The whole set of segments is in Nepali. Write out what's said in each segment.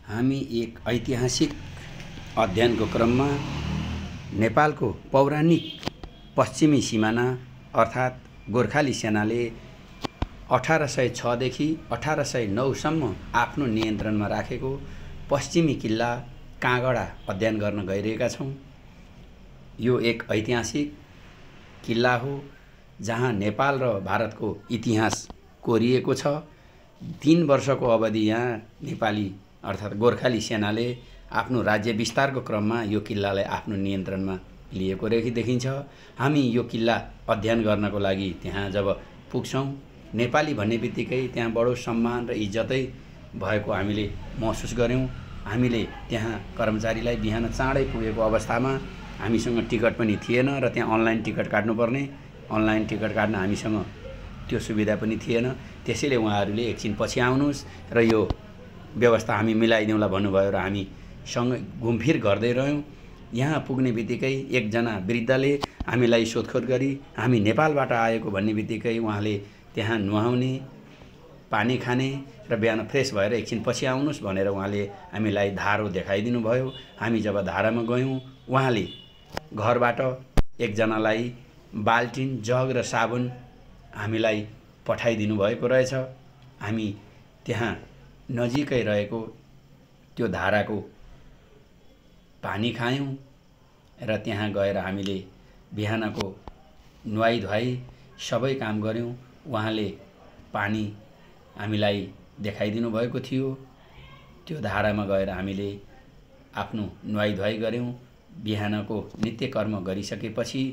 हामी एक ऐतिहासिक अध्ययनको क्रममा नेपालको पौराणिक पश्चिमी सिमाना अर्थात् गोर्खाली सेनाले 1806 देखि 1809 सम्म आफ्नो नियन्त्रणमा राखेको पश्चिमी किल्ला काँगडा अध्ययन गर्न गइरहेका छौं। यो एक ऐतिहासिक किल्ला हो जहाँ नेपाल र भारतको इतिहास कोरिएको छ। 3 वर्षको अवधि यहाँ नेपाली अर्थात् गोर्खाली सेनाले आफ्नो राज्य विस्तारको क्रममा यो किल्लालाई आफ्नो नियन्त्रणमा लिएको देखिन्छ। हामी यो किल्ला अध्ययन गर्नको लागि त्यहाँ जब पुग्छौं, नेपाली भन्ने बित्तिकै त्यहाँ बडो सम्मान र इज्जतै भएको हामीले महसुस गर्यौं। हामीले त्यहाँ कर्मचारीलाई बिहान चाँडै पुगेको अवस्थामा हामीसँग टिकट पनि थिएन र त्यहाँ अनलाइन टिकट काट्नुपर्ने, अनलाइन टिकट काट्न हामीसँग त्यो सुविधा पनि थिएन। त्यसैले उहाँहरूले एकछिन पछि आउनुस् र यो व्यवस्था हामी मिलाइदिउँला भन्नुभयो र हामी सँगै घुमफिर गर्दै रह्यौं। यहाँ पुग्ने बित्तिकै एकजना वृद्धले हामीलाई सोधखोज गरी हामी नेपालबाट आएको भन्ने बित्तिकै उहाँले त्यहाँ नुहाउने, पानी खाने र बिहान फ्रेस भएर एकछिन पछि आउनुस् भनेर उहाँले हामीलाई धारो देखाइदिनु भयो। हामी जब धारामा गयौं, उहाँले घरबाट एकजनालाई बाल्टिन, जग र साबुन हामीलाई पठाइदिनु भएको रहेछ। हामी त्यहाँ नजिकै रहेको त्यो धाराको पानी खायौं र त्यहाँ गएर हामीले बिहानको नुहाई धुवाई सबै काम गर्यौं। उहाँले पानी हामीलाई देखाइदिनु भएको थियो। त्यो धारामा गएर हामीले आफ्नो नुहाई धुवाई गर्यौं। बिहानको नित्य कर्म गरिसकेपछि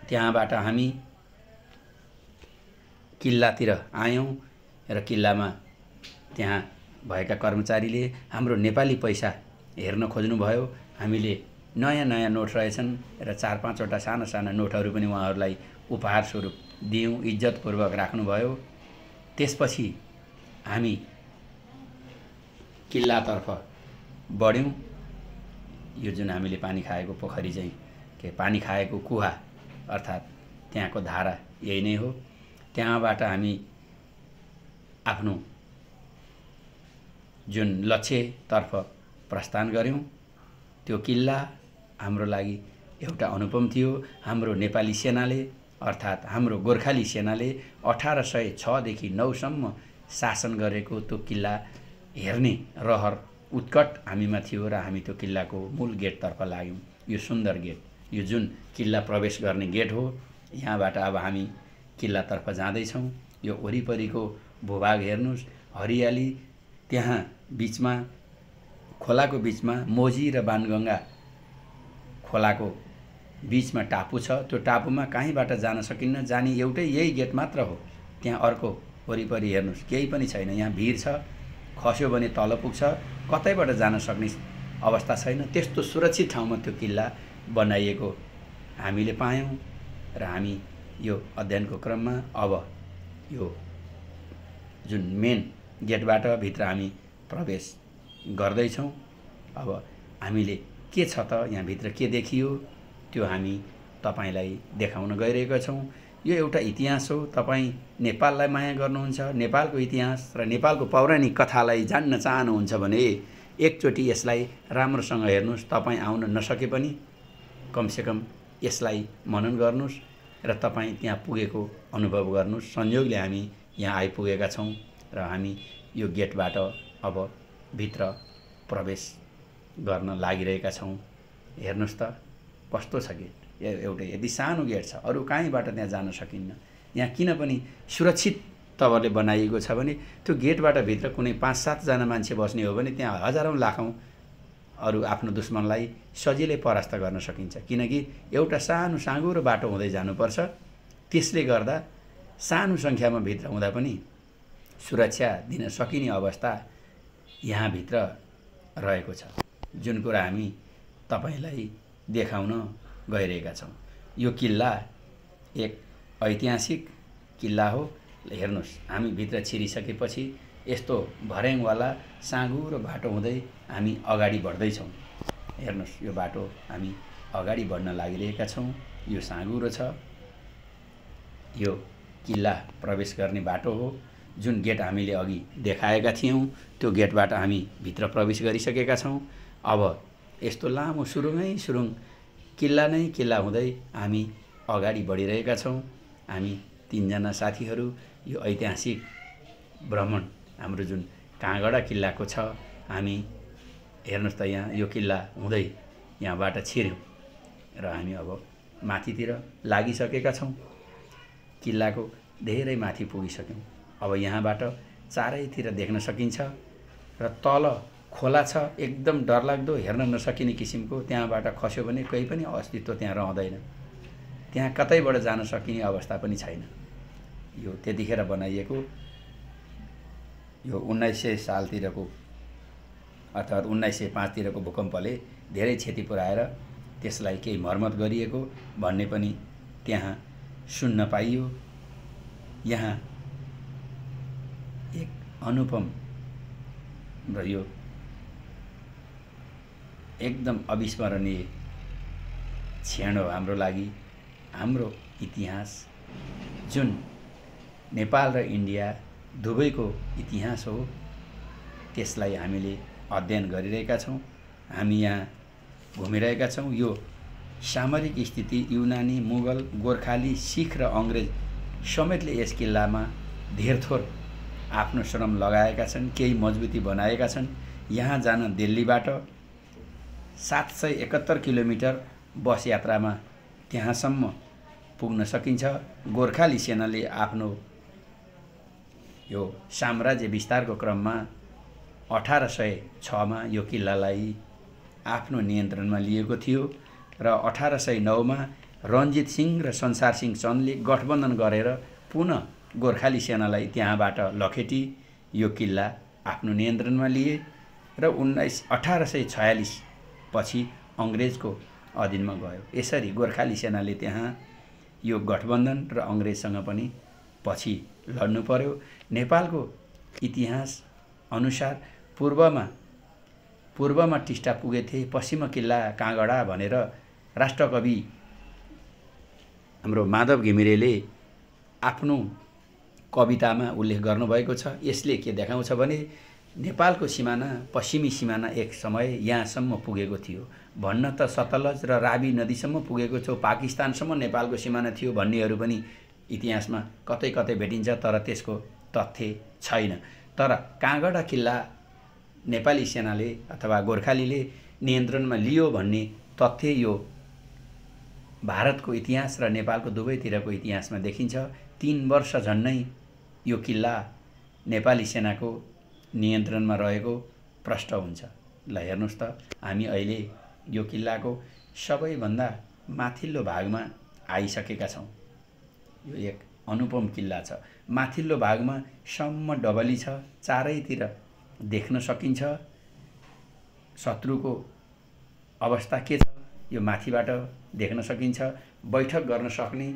त्यहाँबाट हामी किल्लातिर आयौं र किल्लामा त्यहाँ भएका कर्मचारीले हाम्रो नेपाली पैसा हेर्न खोज्नुभयो। हामीले नयाँ नयाँ नोट रहेछन् र 4-5 वटा साना साना नोटहरू पनि उहाँहरूलाई उपहार स्वरूप दियौं, इज्जतपूर्वक राख्नुभयो। त्यसपछि हामी किल्लातर्फ बढ्यौं। यो जुन हामीले पानी खाएको पोखरी चाहिँ के पानी खाएको कुवा अर्थात् त्यहाँको धारा यही नै हो। त्यहाँबाट हामी आफ्नो जुन लक्ष्यतर्फ प्रस्थान गर्यौं। त्यो किल्ला हाम्रो लागि एउटा अनुपम थियो। हाम्रो नेपाली सेनाले अर्थात् हाम्रो गोर्खाली सेनाले 1806 देखि 9 सम्म शासन गरेको त्यो किल्ला हेर्ने रहर उत्कट हामीमा थियो र हामी त्यो किल्लाको मूल गेटतर्फ लाग्यौं। यो सुन्दर गेट, यो जुन किल्ला प्रवेश गर्ने गेट हो, यहाँबाट अब हामी किल्लातर्फ जाँदैछौं। यो वरिपरिको भूभाग हेर्नुस्, हरियाली, त्यहाँ बीचमा खोलाको बीचमा मोजी र बाणगंगा खोलाको बीचमा टापु छ। त्यो टापुमा कहीँबाट जान सकिन्न, जाने एउटै यही गेट मात्र हो। त्यहाँ अर्को वरिपरि हेर्नुस् केही पनि छैन। यहाँ भिर छ, खस्यो भने तल पुग्छ, कतैबाट जान सक्ने अवस्था छैन। त्यस्तो सुरक्षित ठाउँमा त्यो किल्ला बनाइएको हामीले पायौं र हामी यो अध्ययनको क्रममा अब यो जुन मेन गेटबाट भित्र हामी प्रवेश गर्दैछौं। अब हामीले के छ त यहाँ भित्र के देखियो त्यो हामी तपाईलाई देखाउन गइरहेका छौं। यो एउटा इतिहास हो। तपाई नेपाललाई माया गर्नुहुन्छ, नेपालको इतिहास र नेपालको पौराणिक कथालाई जान्न चाहनुहुन्छ भने एकचोटी यसलाई राम्रोसँग हेर्नुस्। तपाई आउन नसके पनि कमसेकम यसलाई मनन गर्नुस् र तपाई त्यहाँ पुगेको अनुभव गर्नुस्। संयोगले हामी यहाँ आइपुगेका छौं र हामी यो गेटबाट अब भित्र प्रवेश गर्न लागिरहेका छौं। हेर्नुस् त कस्तो छ गेट। एउटा यदि सानो गेट छ, अरु कहीँबाट त्यहाँ जान सकिन्न। यहाँ किन पनि सुरक्षित तवरले बनाइएको छ भने त्यो गेटबाट भित्र कुनै 5-7 जना मान्छे बस्ने हो भने त्यहाँ हजारौं लाखौं अरु आफ्नो दुश्मनलाई सजिलै परास्त गर्न सकिन्छ। किनकि एउटा सानो साँगुरो बाटो हुँदै जानुपर्छ। त्यसले गर्दा सानो संख्यामा भित्र हुँदा पनि सुरक्षा दिन सकिने अवस्था यहाँ भित्र रहेको छ, जुन कुरा हामी तपाईलाई देखाउन गइरहेका छौं। यो किल्ला एक ऐतिहासिक किल्ला हो। हेर्नुस्, हामी भित्र छिरिसकेपछि यस्तो भर्याङवाला साँगुरो बाटो हुँदै हामी अगाडि बढ्दै छौं। हेर्नुस्, यो बाटो हामी अगाडि बढ्न लागिरहेका छौं। यो साँगुरो छ। यो किल्ला प्रवेश गर्ने बाटो हो। जुन गेट हामीले अघि देखाएका थियौँ त्यो गेटबाट हामी भित्र प्रवेश गरिसकेका छौँ। अब यस्तो लामो सुरुङ किल्ला नै किल्ला हुँदै हामी अगाडि बढिरहेका छौँ। हामी 3 जना साथीहरू यो ऐतिहासिक भ्रमण हाम्रो जुन काँगडा किल्लाको छ, हामी हेर्नुहोस् त यहाँ यो किल्ला हुँदै यहाँबाट छिर्यौँ र हामी अब माथितिर लागिसकेका छौँ। किल्लाको धेरै माथि पुगिसक्यौँ। अब यहाँबाट चारैतिर देख्न सकिन्छ र तल खोला छ, एकदम डरलाग्दो हेर्न नसकिने किसिमको। त्यहाँबाट खस्यो भने केही पनि अस्तित्व त्यहाँ रहँदैन। त्यहाँ कतैबाट जान सकिने अवस्था पनि छैन। यो त्यतिखेर बनाइएको, यो 1900 सालतिरको अर्थात् 1905 तिरको भूकम्पले धेरै क्षति पुर्याएर त्यसलाई केही मर्मत गरिएको भन्ने पनि त्यहाँ सुन्न पाइयो। यहाँ एक अनुपम र यो एकदम अविस्मरणीय क्षण हो हाम्रो लागि। हाम्रो इतिहास जुन नेपाल र इन्डिया दुवैको इतिहास हो, त्यसलाई हामीले अध्ययन गरिरहेका छौँ। हामी यहाँ घुमिरहेका छौँ। यो सामरिक स्थिति युनानी, मुगल, गोर्खाली, सिख र अङ्ग्रेज समेतले यस किल्लामा धेरथोर आफ्नो श्रम लगाएका छन्, केही मजबुती बनाएका छन्। यहाँ जान दिल्लीबाट 771 किलोमिटर बस यात्रामा त्यहाँसम्म पुग्न सकिन्छ। गोर्खाली सेनाले आफ्नो यो साम्राज्य विस्तारको क्रममा 1806 मा यो किल्लालाई आफ्नो नियन्त्रणमा लिएको थियो र 1809 मा रणजित सिंह र संसार सिंह चन्दले गठबन्धन गरेर पुनः गोर्खाली सेनालाई त्यहाँबाट लखेटी यो किल्ला आफ्नो नियन्त्रणमा लिए र 1846 पछि अङ्ग्रेजको अधीनमा गयो। यसरी गोर्खाली सेनाले त्यहाँ यो गठबन्धन र अङ्ग्रेजसँग पनि पछि लड्नु पर्यो। नेपालको इतिहास अनुसार पूर्वमा टिस्टा पुगेथे, पश्चिममा किल्ला काँगडा भनेर राष्ट्रकवि हाम्रो माधव घिमिरेले आफ्नो कवितामा उल्लेख गर्नुभएको छ। यसले के देखाउँछ भने नेपालको सिमाना, पश्चिमी सिमाना एक समय यहाँसम्म पुगेको थियो। भन्न त सतलज र रावी नदीसम्म पुगेको छ, पाकिस्तानसम्म नेपालको सिमाना थियो भन्नेहरू पनि इतिहासमा कतै कतै भेटिन्छ, तर त्यसको तथ्य छैन। तर काँगडा किल्ला नेपाली सेनाले अथवा गोर्खालीले नियन्त्रणमा लियो भन्ने तथ्य यो भारतको इतिहास र नेपालको दुवैतिरको इतिहासमा देखिन्छ। 3 वर्ष झन्नै यो किल्ला नेपाली सेनाको नियन्त्रणमा रहेको प्रष्ट हुन्छ। ल हेर्नुहोस् त, हामी अहिले यो किल्लाको सबैभन्दा माथिल्लो भागमा आइसकेका छौँ। यो एक अनुपम किल्ला छ। माथिल्लो भागमा सम्म डबली छ, चारैतिर देख्न सकिन्छ शत्रुको अवस्था के छ यो माथिबाट देख्न सकिन्छ। बैठक गर्न सक्ने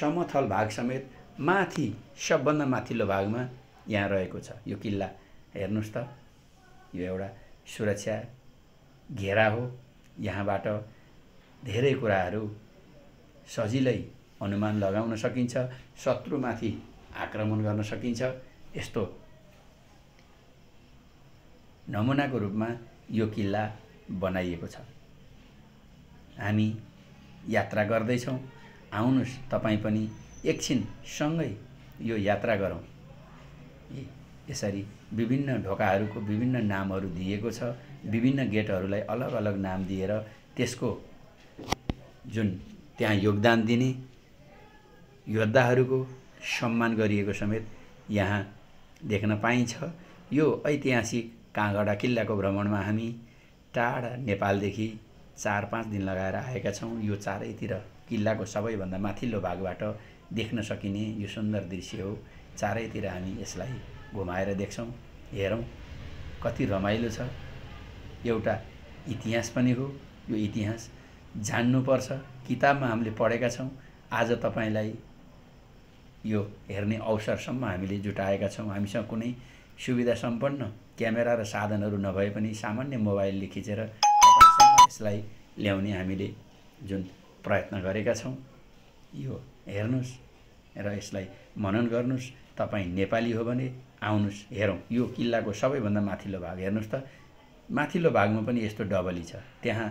समथल भाग समेत माथि सबभन्दा माथिल्लो भागमा यहाँ रहेको छ यो किल्ला। हेर्नुहोस् त, यो एउटा सुरक्षा घेरा हो। यहाँबाट धेरै कुराहरू सजिलै अनुमान लगाउन सकिन्छ, शत्रुमाथि आक्रमण गर्न सकिन्छ। यस्तो नमुनाको रूपमा यो किल्ला बनाइएको छ। हामी यात्रा गर्दैछौँ। आउनुहोस् तपाईँ पनि एकछिन सँगै यो यात्रा गरौँ। यसरी विभिन्न ढोकाहरूको विभिन्न नामहरू दिएको छ। विभिन्न गेटहरूलाई अलग अलग नाम दिएर त्यसको जुन त्यहाँ योगदान दिने योद्धाहरूको सम्मान गरिएको समेत यहाँ देख्न पाइन्छ। यो ऐतिहासिक काँगडा किल्लाको भ्रमणमा हामी टाढा नेपालदेखि 4-5 दिन लगाएर आएका छौँ। यो चारैतिर किल्लाको सबैभन्दा माथिल्लो भागबाट देख्न सकिने यो सुन्दर दृश्य हो। चारैतिर हामी यसलाई घुमाएर देख्छौँ। हेरौँ कति रमाइलो छ। एउटा इतिहास पनि हो। यो इतिहास जान्नुपर्छ। किताबमा हामीले पढेका छौँ। आज तपाईलाई यो हेर्ने अवसरसम्म हामीले जुटाएका छौँ। हामीसँग कुनै सुविधा सम्पन्न क्यामेरा र साधनहरू नभए पनि सामान्य मोबाइलले खिचेर तपाईसँग यसलाई ल्याउने हामीले जुन प्रयत्न गरेका छौँ, यो हेर्नुहोस् र यसलाई मनन गर्नुहोस्। तपाईँ नेपाली हो भने आउनुहोस् हेरौँ। यो किल्लाको सबैभन्दा माथिल्लो भाग हेर्नुहोस् त, माथिल्लो भागमा पनि यस्तो डबली छ। त्यहाँ